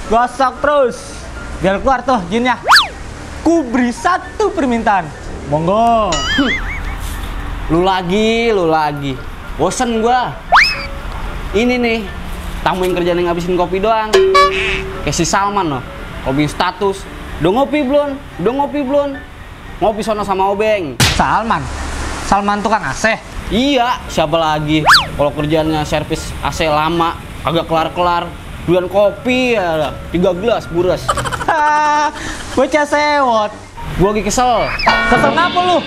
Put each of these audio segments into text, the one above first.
Gosok terus biar keluar tuh jinnya. Ku beri satu permintaan. Monggo. Lu lagi. Bosen gua. Ini nih, tamu yang kerjaan ngabisin kopi doang. Kayak si Salman loh. Kopi status. Udah ngopi belum? Ngopi sono sama Obeng. Salman tukang AC. Iya, siapa lagi? Kalau kerjaannya servis AC lama, kagak kelar-kelar. Duluan kopi ya, 3 gelas bures. Bocah sewot. Gua lagi kesel. Kesel ngapa lu?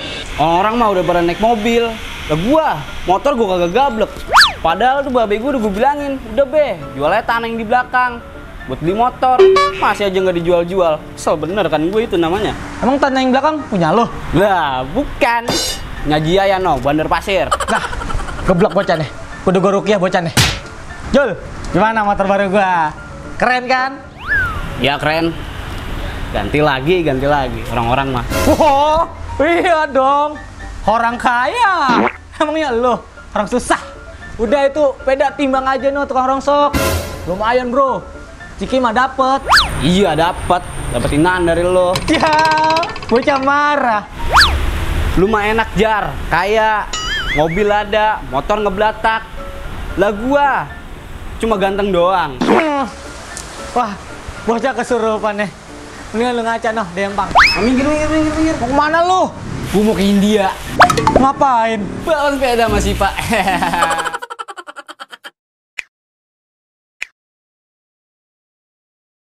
Orang mah udah pada naik mobil. Lah gua, motor gua kagak gablek. Padahal tuh babe gua udah gua bilangin, udah be, jual aja tanah yang di belakang buat beli motor. Masih aja nggak dijual-jual. Kesel bener kan gue itu namanya. Emang tanah yang belakang punya lo? Lah, bukan. Nyajia ya no, Bandar Pasir. Nah, geblok bocah nih. Kudu gua rukiah bocah nih. Jul, gimana motor baru gua? Keren kan? Ya keren. Ganti lagi. Orang-orang mah. Oh, iya dong. Orang kaya. Emangnya lo orang susah. Udah itu beda timbang aja no tukang rongsok. Lumayan bro. Ciki mah dapet. Iya dapat inaan dari lo. Ya, bocah marah. Lu mah enak jar, kaya, mobil ada, motor ngeblatak. Lah gua cuma ganteng doang. Wah, bocah kesurupan nih. Mendingan lu ngaca noh, dempang. Minggir. Mau kemana lu? Gua mau ke India. Ngapain? Balon sepeda sama si Pak.